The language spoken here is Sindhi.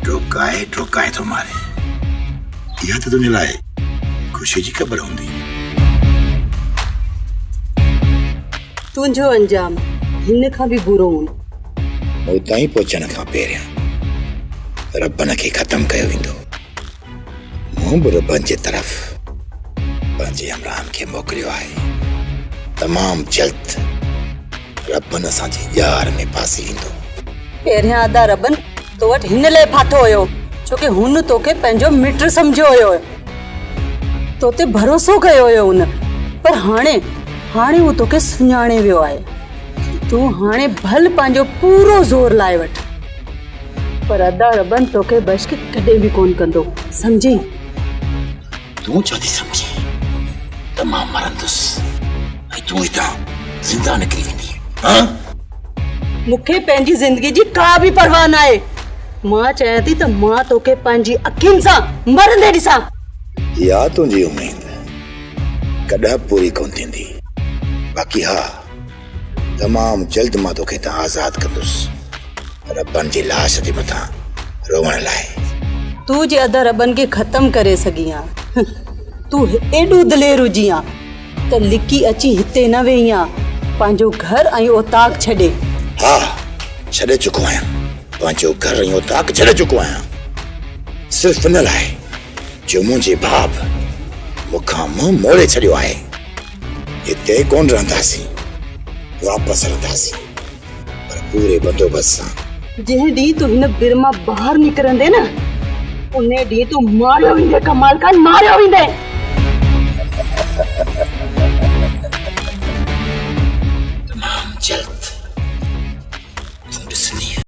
ڊوڪائي ڊوڪائي ٿو ماري. اها ته تنهنجي لاء خوشي جي خبر هوندي. تنهنجو انجام هن کان به برو هوندو. مون تائين پهچڻ کان پهريان ربن کي ختم ڪيو ويندو. مون به ربن جي طرف پنهنجي همراهن کي موڪليو آهي. تمام جلد ربن اسان جي ڄار ۾ ڦاسي ويندو. پهريان ادا ربن تو وٽ هن لاء ڦاٿو هيو ڇو ڪي هن توکي پنهنجو مٽ سمجهيو هيو. تو تي ڀروسو ڪيو هيو هن پر هاڻي هاڻي هو توکي سڃاڻي ويو آهي. تون هاڻي ڀل پنهنجو پورو زور لائي وٺ. پر ادا ربن توکي بشڪ ڪڏهن به ڪونه ڪندو سمجهين. تون ڇا ٿي سمجهين ته مان مرندس ۽ تون هتان زنده نڪري ويندين ها؟ مون کي پنهنجي زندگي جي ڪا به پرواهه ناهي. مان چاهيان ٿي ته مان توکي پنهنجي اکين سان مرندي ڏسان. اها تنهنجي اميد ڪڏهن به پوري ڪونه ٿيندي. باقي ها تمام جلد مان توکي هتان آزاد ڪندس ربن جي لاش جي مٿان روئڻ لاء. تون جي ادا ربن کي ختم ڪري سگهين ها، تون ايڏو دلير هجين ها ته لڪي اچي هتي نه ويهين ها، پنهنجو گهر ۽ اوطاق ڇڏي. ها ڇڏي چڪو آهيان، پنهنجو گهر ۽ اوطاق ڇڏي چڪو آهيان، صرف ان لاء جو منهنجي ڀاء به مون کان منهن موڙي ڇڏيو آهي. هتي ڪونه رهنداسين، واپس هلنداسين، پر پوري بندوبست سان. جنهن ڏينهن تون هن بر مان ٻاهر نڪرندين نه، انهيء ڏينهن تون ماريو ويندين ڪمال خان، ماريو ويندين.